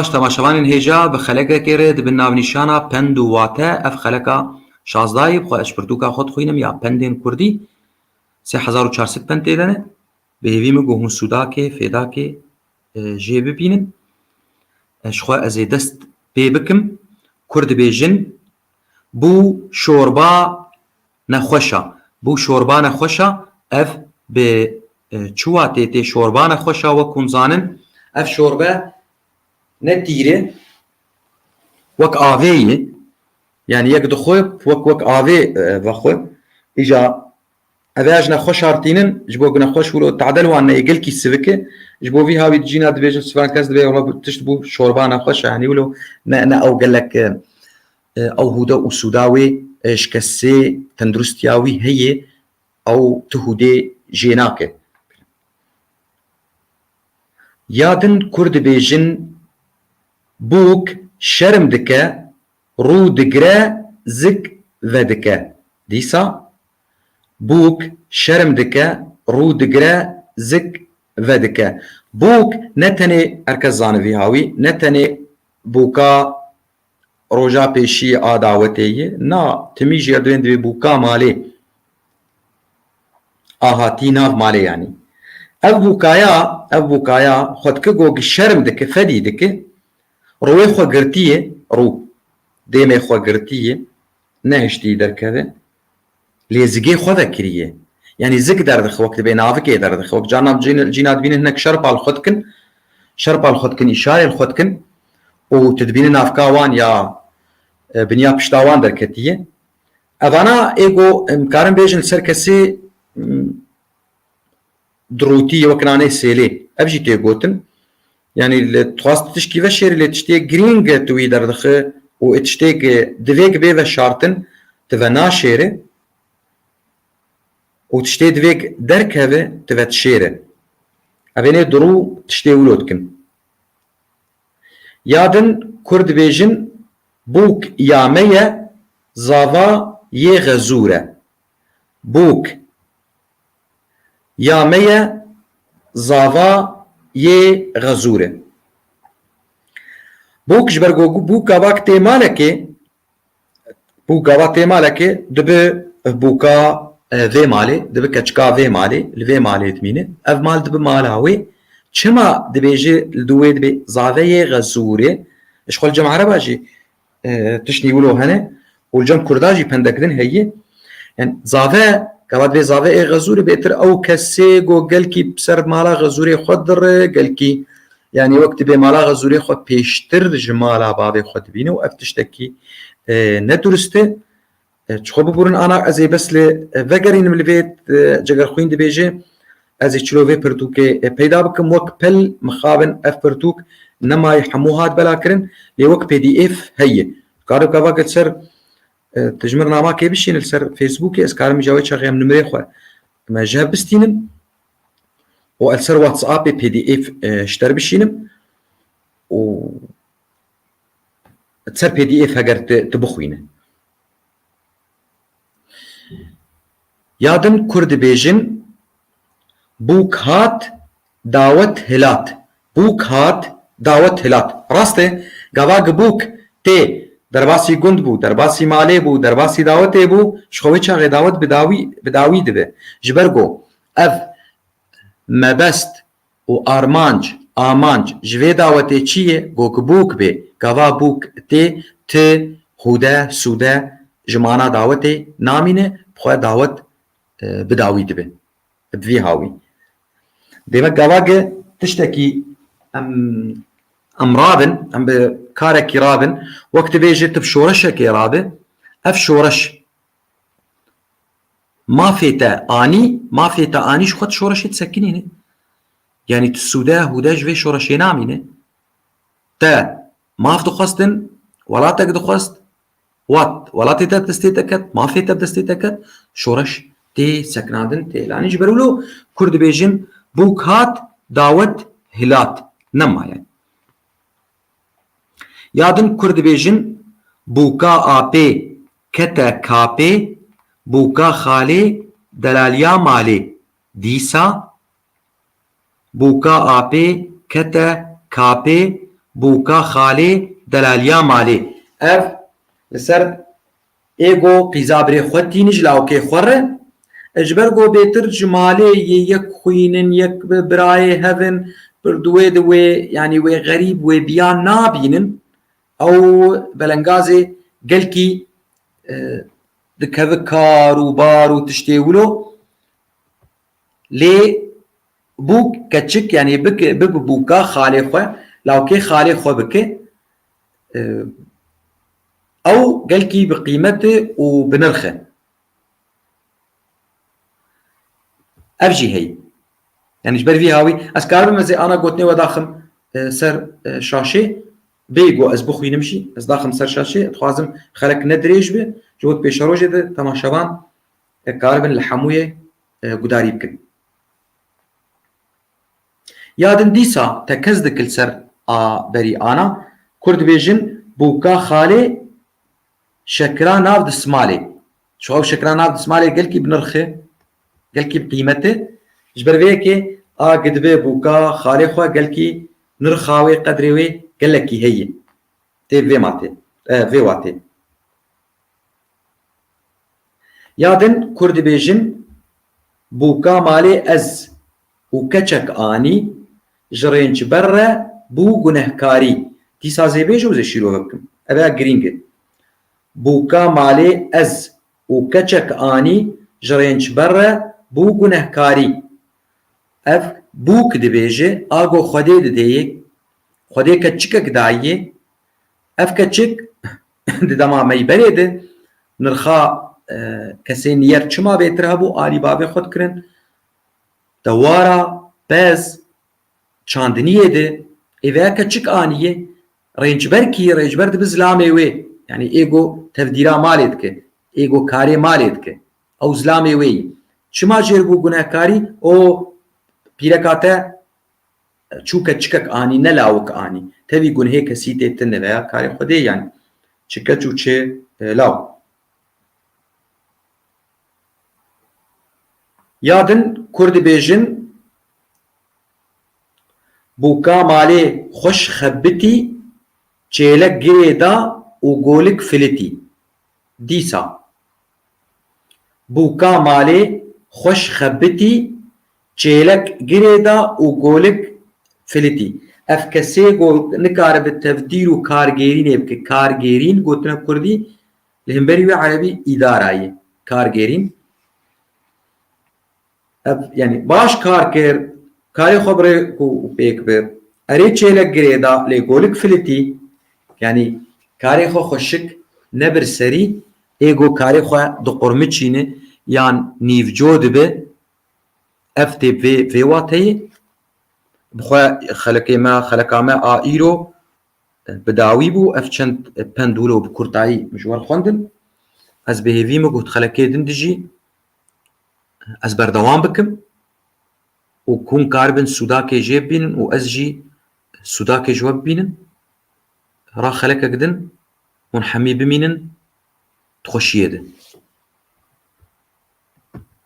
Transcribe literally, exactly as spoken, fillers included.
Baş, temaşevanên hêja, bi xelekekê re di bin navnîşana pend û wate, ev xeleka şazdayî, bi xwe ez ji pirtûka xwe dixwînim ya pendên kurdî, sê hezar û çar sed pend tê de ne. Bi hêvî min ku hûn sûdakê, fêdakê, e, jê bibînin. E, ji xwe ez ê dest pê bikim. Kur dibêjin, bû şorba nexweş a. Bû şorba nexweş a. Ev bi, e, çi watê tê şorba nexweş a? Wek hûn zanin, ev şorbe ne tîr e, wek avê ye. Yani yek dixwe, wek, wek avê, e, vexwe. Îca ev ê ji nexweş artînin, ji bo ku nexweş wilo tadel wan neyê, gelkî sivik e. Ji bo vî hawî cîna dibêjin, sivan kes dibê, wala tişt bû şorba nexweş e. Yani wilo ne, ne ew gelek, e, e, ew hûde û sûda wê, e, ji kesê tenduristiya wî heye, ew tu hûdê jê nake. Ya din kur dibêjin, bûk şerm dike, rû digire, zik vedike. Dîsa bûk şerm dike, rû digire, zik vedike. Bûk ne tenê, her kes zane vî hawî, ne tenê bûka roja pêşî a dawetê ye. Na, timî jê dibên divê bûka malê. A hatî nav malê yanî. Ev bûkaya, ev bûkaya xwe dike go şerm dike, fedî dike. Rûyê xwe girtiye, rû. Dêmê xwe girtiye. Nehiştî derkeve. Lê zigê xwe vekiriye. Yanî zik derdixe, wek dibê navikê derdixe. Wek carna cîn-, cîna dibînin hinek şerpa li xwe dikin. Şerpa li xwe dikin, îşarê li xwe dikin. Û tu dibînî navka wan ya, e, binya pişta wan derketiye. Evana ê go, em karin bêjin li ser kesê, m, dirûtî, wek nanê sêlê. Ev jî tê gotin. Yanî li dixwast tişkî veşêrî, lê tiştê girîng e tu wî derdixî û ê tiştê ku divê ku bê veşartin, tu ve naşêrî û tiştê divê ku derkeve, tu ve dişêrî. Ev ê nê dirû tiştê wilo dikin. Ya din kur dibêjin, bûk ya me ye, zava yê xezûr e. Bûk ya me ye, zava yê xezûr e. Bûk ji ber ku bûk gava tê malekê, bûk gava tê malekê, dibe bûka, e, vê malê, dibe keçika vê malê, li vê malê dimîne. Ev mal dibe mala wê. Çima dibêje li dû wê dibe zave yê xezûrê? Ji xwe li cem ereba jî, e, tiştî wilo hene û li cem kurda jî pendek din heye. Yani zave, gava divê zave ê xezûrê bêtir ew kesê go gelkî bi ser mala xezûrê xwe dire, gelkî, yani wek dibê mala xezûrê xwe pêştir ji mala bavê xwe dibîne û ev tiştekî, e, ne durist e. E, çi xwe biborin ana ez ê bes lê, e, vegerînim li vê, e, Cegerxwîn dibêje, ez ê çilo vê pirtûkê, e, peyda bikim, wek pel mixabin ev pirtûk nemayê hemû hat bela kirin, lê wek P D F heye. Karim gava gel ser, e, tu ji min namakê bişîne li ser Facebookê, ez karim îca wê çaxê em nimrê xwe me ji hev bistînim û ez ser WhatsAppê P D F, e, ji te re bişînim û ser P D F heger tu, tu bixwîne. Ya din kur dibêjin, bûk hat, dawet hilat. Bûk hat, dawet hilat. Rast e, gava gi bûk tê derbasî gund bû, derbasî malê bû, derbasî dawetê bû, ji xwe wê çaxê dawet bi dawî, bi dawî dibe. Ji ber ku ev mebest û armanc, amanc ji vê dawetê çi ye? Go ku bûk bê, gava bûk tê, ti, hûde, sûde ji mana dawetê namîne, bi xwe dawet, e, bi dawî dibe. Bi vî hawî. Demek gava ge tiştekî em, em rabin, em bi karekî rabin, wek dibêje tu bi şoreşekê rabe, ev şoreş mafê te anî, mafê te anî ji xwe tu şoreşê disekinîne. Yanî tu sûde, hûde ji vê şoreşê namîne. Te maf dixwestin, welatek dixwest, wat, welatê te destê te ket, mafê te destê te ket, şoreş tê sekinandin, tê lanî. Ji ber wilo kur dibêjin, bûk hat, dawet hilat. Nemaye. Ya din kur dibêjin, bûka apê kete kapê, bûka xalê delaliya malê. Dîsa bûka apê kete kapê, Bûka xalê, delaliya malê. Ev li ser êgo qîza birê xwe tînin ji lawkê xwe re. Ji ber ku bêtir ji malê yê yek xwînin, yek bi birayê hevin, bi duwê di wê, yanî wê xerîb, wê biyan nabînin. Ew belengazê gelkî, e, dikeve kar û bar û tiştê wilo. Lê bûk keçik, yanî bike, bibe bûka xalê xwe, lawkê xalê xwe bike, e, ew gelkî bi qîmet e û bi nirx e. Ev jî heye. Yanî ji ber vî hawî, ez karibim ez ê ana gotinê we daxim, e, ser, e, şaşê, bê ku ez bixwînim jî, ez daxim ser şaşê, dixwazim xelek ne dirêj be, ji bo di pêşerojê de temaşevan, e, karibin li hemûyê, e, gudarî bikin. Ya din dîsa tekez dikil ser a berî ana, kur dibêjin bûka xalê şekira nav dismalê. Şu ew şekira nav dismalê gelkî bi nirx e, gelkî bi qîmet e. Ji ber vê yekê a gidibe bûka xalê xwe gelkî nirxa wê, qedrê wê gelekî heye. Tê vê matê, e, vê watê. Ya din kur dibêjin, bûka malê ez û keçek anî, ji rênçber re bû gunehkarî. Dîsa zêbêj û zê şîrove bikim. Ev ya girîng e. Bûka malê ez û keçek anî, ji rênçber re bû gunehkarî. Ev bûk dibêje, ago Xwedê didê yê, Xwedê keçikek dayê, ev keçik di dema meyberê de nirxa, e, kesên yer çima bêtir hebû, alî bavê xwe dikirin. Dewara, pez, çandiniyê de ê veya keçik aniye, rêncber kî, rêncber dibe zilamê wê. Yanî êgo tevdîra malê dike, êgo karê malê dike. Ew zilamê wê yî. Çima jêr bû gunehkarî? O pîreka te çû keçikek anî, ne lawik anî. Tevî gunhê kesî tê tine veya karê Xwedê, yanî çi keç û çi, e, law. Ya din kur dibêjin, bûka malê xweş xebitî, çêlek girê da û golik filitî. Dîsa. Bûka malê xweş xebitî, çêlek girê da û golik filitî. Ev kesê go nikare bi tevdîr û kargêrînê bike. Kargêrîn gotine kurdî, li hemberî wê erebî îdara ye. Kargêrîn. Ev, yanî baş kar kir, karê xwe bi rê û pêk bi. Erê çêlek girê da, lê golik filitî, yanî karê xwe xweşik nebir serî, ê go karê xwe diqurmiçîne yan nîvco dibe, ev tê vê, vê wateyê. Bi xwe xelekê me, xeleka me a îro, e, bi dawî bû. Ev çend, e, pend wilo bi kurtayî min ji we re xwendin. Ez bi hêvî me got xelekê din dijî ez berdewam bikim û hûn karibin sûdakê jê bibînin û ez jî sûdakê ji we bibînim. Ra xelekek din hûn hemî bimînin di xweşiyê de.